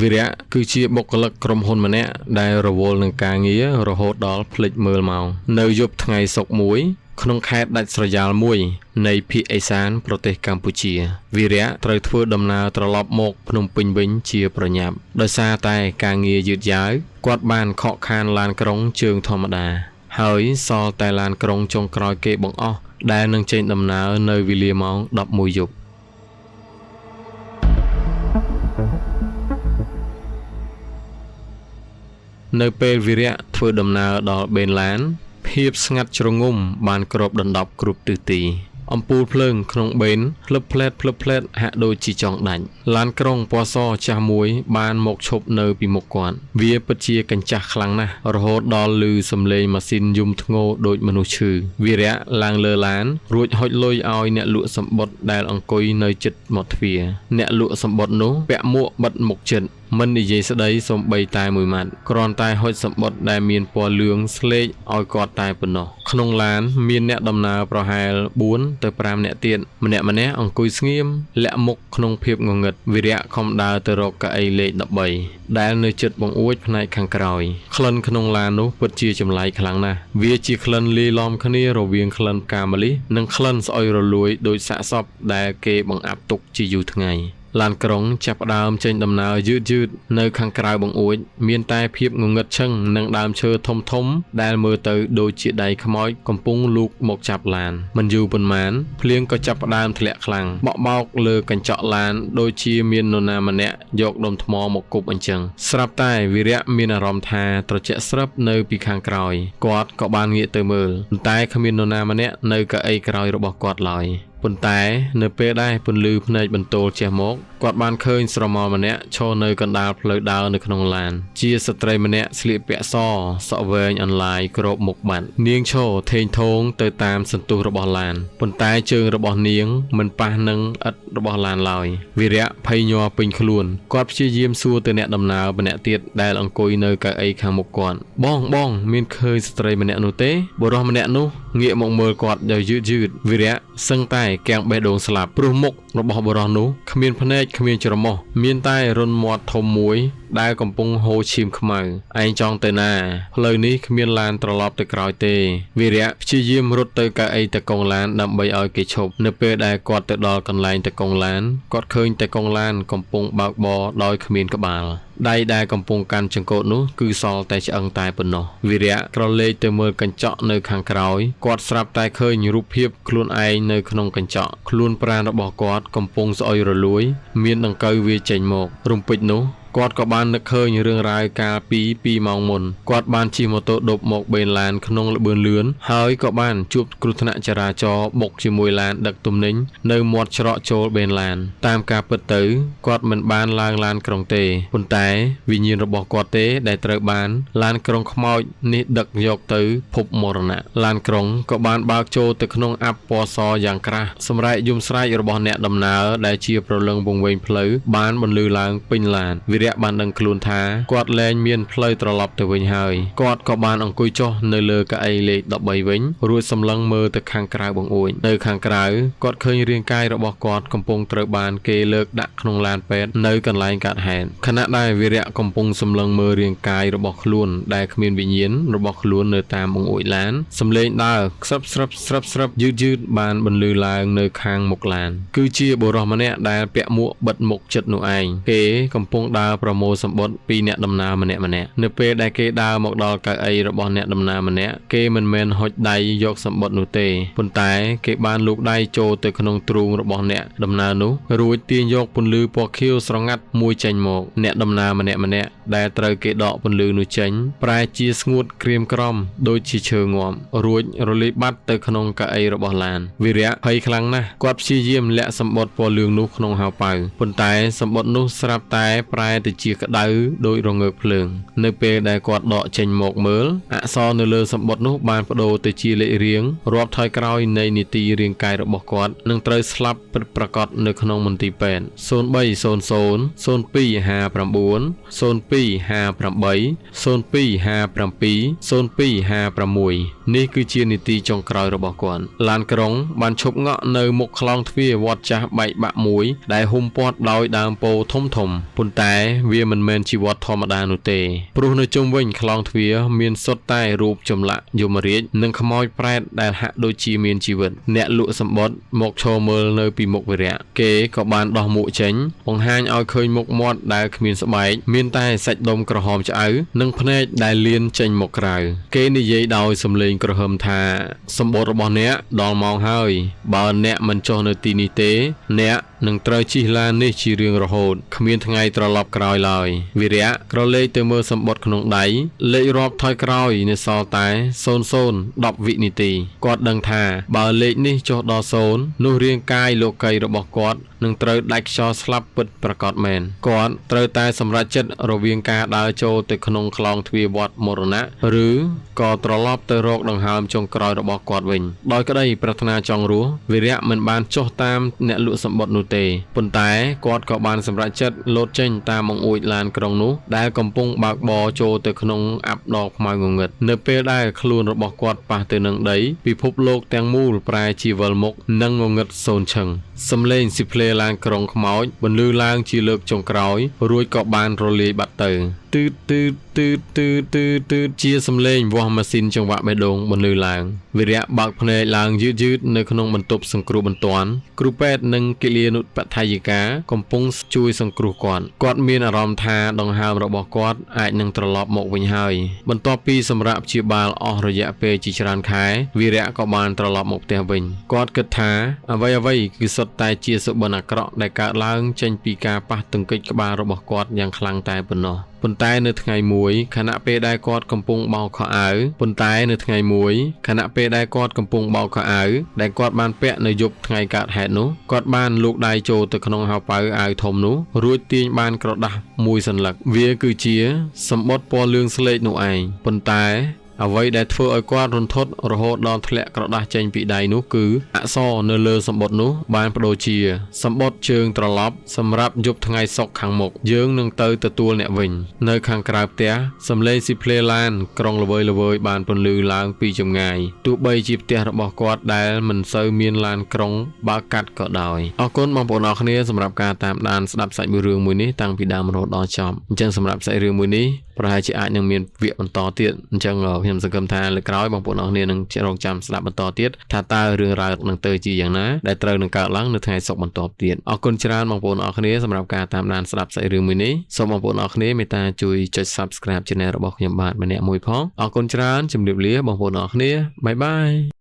វីរៈគឺជាបុគ្គលិកក្រុមហ៊ុនម្នាក់ដែលរវល់នឹងការងាររហូតដល់ភ្លេចមើលម៉ោងនៅយប់ថ្ងៃសុក្រមួយ ក្នុងខេត្តដាច់ស្រយាលមួយនៃភាគឦសានប្រទេសកម្ពុជា វីរៈត្រូវធ្វើដំណើរត្រឡប់មកភ្នំពេញវិញជាប្រញាប់ដោយសារតែការងារយឺតយ៉ាវគាត់បានខកខានឡានក្រុងជើងធម្មតា ហើយសល់តែឡានក្រុងចុងក្រោយគេបង្អស់ដែលនឹងចេញដំណើរនៅវេលាម៉ោង11យប់នៅពេលវីរៈធ្វើដំណើរដល់បេនឡាន ភាពស្ងាត់ជ្រងំបានគ្របដណ្ដប់គ្រប់ទិសទី អំពូលភ្លើងក្នុងបេនភ្លឹបភ្លែតភ្លឹបភ្លែតហាក់ដូចជាចង់ដាច់ឡានក្រុងពណ៌សចាស់មួយបានមកឈប់នៅពីមុខគាត់វាពិតជាកញ្ចាស់ខ្លាំងណាស់រហូតដល់ឮសំឡេងម៉ាស៊ីនយំធ្ងោដូចមនុស្សឈឺវីរៈឡើងលើឡានរួចហុចលុយឲ្យអ្នកលក់សម្បុតដែលអង្គុយនៅជិតមាត់ទ្វារអ្នកលក់សម្បុតនោះពាក់មួកបិទមុខជិតមិននិយាយស្ដីសូម្បីតែមួយម៉ាត់គ្រាន់តែហុចសម្បុតដែលមានពណ៌លឿងស្លេកឲ្យគាត់តែប៉ុណ្ណោះក្នុងឡានមានអ្នកដំណើរប្រហែល4ទៅ5នាក់ទៀតម្នាក់ៗអង្គុយស្ងៀមលាក់មុខក្នុងភាពងងឹតវីរៈខំដើរទៅរកកៅអីលេខ13ដែលនៅជិតបង្អួចផ្នែកខាងក្រោយក្លិនក្នុងឡាននោះពិតជាចម្លែកខ្លាំងណាស់វាជាក្លិនលាយឡំគ្នារវាងក្លិនផ្កាម្លិះនិងក្លិនស្អុយរលួយដោយសាកសពដែលគេបង្អាប់ទុកជាយូរថ្ងៃឡានក្រុងចាប់ផ្ដើមចេញដំណើរយឺតៗនៅខាងក្រៅបង្អួចមានតែភាពងងឹតឈឹងនិងដើមឈើធំៗដែលមើលទៅដូចជាដៃខ្មោចកំពុងលូកមកចាប់ឡានមិនយូរប៉ុន្មានភ្លៀងក៏ចាប់ផ្ដើមធ្លាក់ខ្លាំងបក់បោកលើកញ្ចក់ឡានដូចជាមាននរណាម្នាក់យកដុំថ្មមកគប់អញ្ចឹងស្រាប់តែវីរៈមានអារម្មណ៍ថាត្រជាក់ស្រឹបនៅពីខាងក្រោយគាត់ក៏បានងាកទៅមើលប៉ុន្តែគ្មាននរណាម្នាក់នៅកៅអីក្រោយរបស់គាត់ឡើយប៉ុន្តែនៅពេលដែលពន្លឺភ្នែកបន្ទោលជះមកគាត់បានឃើញស្រមោលម្នាក់ឈរនៅកណ្ដាលផ្លូវដើរនៅក្នុងឡានជាស្ត្រីម្នាក់ស្លៀកពាក់សសក់វែងអន្លាយគ្របមុខបាត់នាងឈរធេងធងទៅតាមសន្ទុះរបស់ឡានប៉ុន្តែជើងរបស់នាងមិនប៉ះនឹងឥដ្ឋរបស់ឡានឡើយវីរៈភ័យញ័រពេញខ្លួនគាត់ព្យាយាមសួរទៅអ្នកដំណើរម្នាក់ទៀតដែលអង្គុយនៅកៅអីខាងមុខគាត់បងបងមានឃើញស្ត្រីម្នាក់នោះទេបុរសម្នាក់នោះងាកមកមើលគាត់ដោយយឺតៗវីរៈសឹងតែកាំងបេះដូងស្លាប់ព្រោះមុខរបស់បុរសនោះគ្មានភ្នែកគ្មានច្រមុះមានតែរន្ធមាត់ធំមួយដែលកំពុងហូរឈាមខ្មៅឯងចង់ទៅណាផ្លូវនេះគ្មានឡានត្រឡប់ទៅក្រោយទេវីរៈព្យាយាមរត់ទៅកៅអីតកងឡានដើម្បីឲ្យគេឈប់នៅពេលដែលគាត់ទៅដល់កន្លែងតកងឡានគាត់ឃើញតកងឡានកំពុងបើកបរដោយគ្មានក្បាលដៃដែលកំពុងកាន់ចង្កូតនោះគឺសល់តែឆ្អឹងតែប៉ុណ្ណោះវីរៈក្រឡេកទៅមើលកញ្ចក់នៅខាងក្រោយគាត់ស្រាប់តែឃើញរូបភាពខ្លួនឯងនៅក្នុងកញ្ចក់ខ្លួនប្រាណរបស់គាត់កំពុងស្អុយរលួយមានដង្កូវវាចេញមករំពេចនោះគាត់ក៏បាននឹកឃើញរឿងរ៉ាវកាលពី2ម៉ោងមុនគាត់បានជិះម៉ូតូឌុបមកបេនឡានក្នុងល្បឿនលឿនហើយក៏បានជួបគ្រោះថ្នាក់ចរាចរណ៍បុកជាមួយឡានដឹកទំនិញនៅមាត់ច្រកចូលបេនឡានតាមការពិតទៅគាត់មិនបានឡើងឡានក្រុងទេប៉ុន្តែវិញ្ញាណរបស់គាត់ទេដែលត្រូវបានឡានក្រុងខ្មោចនេះដឹកយកទៅភពមរណៈឡានក្រុងក៏បានបើកចូលទៅក្នុងអាប់ពណ៌សយ៉ាងក្រាស់សម្រែកយំស្រែករបស់អ្នកដំណើរដែលជាប្រលឹងវង្វេងផ្លូវបានបន្លឺឡើងពេញឡានវីរៈបានដឹងខ្លួនថាគាត់លែងមានផ្លូវត្រឡប់ទៅវិញហើយគាត់ក៏បានអង្គុយចុះនៅលើកៅអីលេខ13វិញរួចសម្លឹងមើលទៅខាងក្រៅបង្អួចនៅខាងក្រៅគាត់ឃើញរាងកាយរបស់គាត់កំពុងត្រូវបានគេលើកដាក់ក្នុងឡានពេទ្យនៅកន្លែងកើតហេតុខណៈដែលវីរៈកំពុងសម្លឹងមើលរាងកាយរបស់ខ្លួនដែលគ្មានវិញ្ញាណរបស់ខ្លួននៅតាមបង្អួចឡានសំឡេងដើរខ្សឹបស្រឹបស្រឹបស្រឹបយឺតៗបានបន្លឺឡើងនៅខាងមុខឡានគឺជាបុរសម្នាក់ដែលពាក់មួកបិទមុខជិតនោះឯងគេកំពុងដើរប្រមូលសម្បុតពីអ្នកដំណើរម្នាក់ៗនៅពេលដែលគេដើរមកដល់កៅអីរបស់អ្នកដំណើរម្នាក់គេមិនមែនហុចដៃយកសម្បុតនោះទេប៉ុន្តែគេបានលូកដៃចូលទៅក្នុងទ្រូងរបស់អ្នកដំណើរនោះរួចទាញយកពន្លឺពណ៌ខៀវស្រងាត់មួយចេញមកអ្នកដំណើរម្នាក់ៗដែលត្រូវគេដកពន្លឺនោះចេញប្រែជាស្ងួតក្រៀមក្រំដូចជាឈើងាប់រួចរលាយបាត់ទៅក្នុងកៅអីរបស់ឡានវីរៈភ័យខ្លាំងណាស់គាត់ព្យាយាមលាក់សម្បុតពណ៌លឿងនោះក្នុងហោប៉ៅប៉ុន្តែសម្បុតនោះស្រាប់តែប្រែទៅជាក្តៅដោយរងើកភ្លើងនៅពេលដែលគាត់ដកចេញមកមើលអក្សរនៅលើសម្បុតនោះបានបដូរទៅជាលេខរៀងរាប់ថយក្រោយនៃនីតិរាងកាយរបស់គាត់នឹងត្រូវស្លាប់ពិតប្រាកដនៅក្នុងមន្ទីរពេទ្យ0300 0259 0258 0257 0256 នេះគឺជានីតិចុងក្រោយរបស់គាត់ឡានក្រុងបានឈប់ងក់នៅមុខខ្លោងទ្វារវត្តចាស់បែកបាក់មួយដែលហ៊ុំព័ទ្ធដោយដើមពោធិ៍ធំធំប៉ុន្តែវាមិនមែនជាវត្តធម្មតានោះទេព្រោះនៅជុំវិញខ្លោងទ្វារមានសុទ្ធតែរូបចម្លាក់យមរាជនិងខ្មោចប្រែតដែលហាក់ដូចជាមានជីវិតអ្នកលក់សម្បត្តិមកឈរមើលនៅពីមុខវីរៈគេក៏បានដោះមួកចេញបង្ហាញឲ្យឃើញមុខមាត់ដែលគ្មានស្បែកមានតែសាច់ដុំក្រហមឆ្អៅនិងភ្នែកដែលលៀនចេញមកក្រៅគេនិយាយដោយសំឡេងក្រហឹមថាសម្បត្តិរបស់អ្នកដល់ម៉ោងហើយបើអ្នកមិនចុះនៅទីនេះទេអ្នកនឹងត្រូវជិះឡាននេះជារៀងរហូតគ្មានថ្ងៃត្រឡប់ក្រោយឡើយវីរៈក្រឡេកទៅមើលសម្បត្តិក្នុងដៃលេខរាប់ថយក្រោយនៅសល់តែ00 10វិនាទីគាត់ដឹងថាបើលេខនេះចុះដល់0នោះរាងកាយលោកីរបស់គាត់នឹងត្រូវដាច់ខ្យល់ស្លាប់ពិតប្រាកដមែនគាត់ត្រូវតែសម្រេចចិត្តរវាងការដើរចូលទៅក្នុងខ្លោងទ្វារវត្តមរណៈឬក៏ត្រឡប់ទៅរកដង្ហើមចុងក្រោយរបស់គាត់វិញដោយក្តីប្រាថ្នាចង់រស់វីរៈមិនបានចុះតាមអ្នកលក់សម្បត្តិនោះទេប៉ុន្តែគាត់ក៏បានសម្រេចចិត្តលោតចេញតាមបង្អួចឡានក្រុងនោះដែលកំពុងបើកបរចូលទៅក្នុងអាប់ដ៏ខ្មៅងងឹតនៅពេលដែលខ្លួនរបស់គាត់ប៉ះទៅនឹងដីពិភពលោកទាំងមូលប្រែជាវិលមុខនិងងងឹតសូន្យឈឹងសំឡេងស៊ីផ្លេឡានក្រុងខ្មោចបន្លឺឡើងជាលើកចុងក្រោយរួចក៏បានរលាយបាត់ទៅទឺតឺតឺតឺតឺតឺជាសំឡេងវាស់ម៉ាស៊ីនចង្វាក់បេះដូងបន្លឺឡើងវីរៈបើកភ្នែកឡើងយឺតៗនៅក្នុងបន្ទប់សង្គ្រោះបន្ទាន់គ្រូពេទ្យនិងគិលានុបដ្ឋាយិកាកំពុងជួយសង្គ្រោះគាត់គាត់មានអារម្មណ៍ថាដង្ហើមរបស់គាត់អាចនឹងត្រឡប់មកវិញហើយបន្ទាប់ពីសម្រាកព្យាបាលអស់រយៈពេលជាច្រើនខែវីរៈក៏បានត្រឡប់មកផ្ទះវិញគាត់គិតថាអ្វីៗគឺសុទ្ធតែជាសុបិនអាក្រក់ដែលកើតឡើងចេញពីការប៉ះទង្គិចក្បាលរបស់គាត់យ៉ាងខ្លាំងតែប៉ុណ្ណោះប៉ុន្តែនៅថ្ងៃមួយខណៈពេលដែលគាត់កំពុងបោកខោអាវប៉ុន្តែនៅថ្ងៃមួយខណៈពេលដែលគាត់កំពុងបោកខោអាវដែលគាត់បានពាក់នៅយប់ថ្ងៃកើតហេតុនោះគាត់បានលូកដៃចូលទៅក្នុងហោប៉ៅអាវធំនោះរួចទាញបានក្រដាសមួយសន្លឹកវាគឺជាសម្បត្តិពណ៌លឿងស្លេកនោះឯងប៉ុន្តែអ្វីដែលធ្វើឲ្យគាត់រន្ធត់រហូតដល់ធ្លាក់ក្រដាសចេញពីដៃនោះគឺអក្សរនៅលើសម្បត្តិនោះបានបដូរជាសម្បត្តិជើងត្រឡប់សម្រាប់យប់ថ្ងៃសុក្រខាងមុខយើងនឹងទៅទទួលអ្នកវិញនៅខាងក្រៅផ្ទះសំឡេងស៊ីផ្លេឡានក្រុងល្វើយល្វើយបានពន្លឺឡើងពីចម្ងាយទោះបីជាផ្ទះរបស់គាត់ដែលមិនសូវមានឡានក្រុងបើកកាត់ក៏ដោយអរគុណបងប្អូនអរគ្នាសម្រាប់ការតាមដានស្ដាប់សាច់រឿងមួយនេះតាំងពីដើមរហូតដល់ចប់អញ្ចឹងសម្រាប់សាច់រឿងមួយនេះប្រហែលជាអាចនឹងមានវគ្គបន្តទៀតអញ្ចឹងខ្ញុំសង្ឃឹមថាលើកក្រោយបងប្អូនអរគ្នានឹងរងចាំស្ដាប់បន្តទៀតថាតើរឿងរ៉ាវនឹងទៅជាយ៉ាងណាដែលត្រូវនឹងកើតឡើងនៅថ្ងៃសុក្របន្តទៀតអរគុណច្រើនបងប្អូនអរគ្នាសម្រាប់ការតាមដានស្ដាប់សាច់រឿងមួយនេះសូមបងប្អូនអរគ្នាមេត្តាជួយចុច Subscribe Channel របស់ខ្ញុំបាទម្នាក់មួយផងអរគុណច្រើនជម្រាបលាបងប្អូនអរគ្នាបាយបាយ។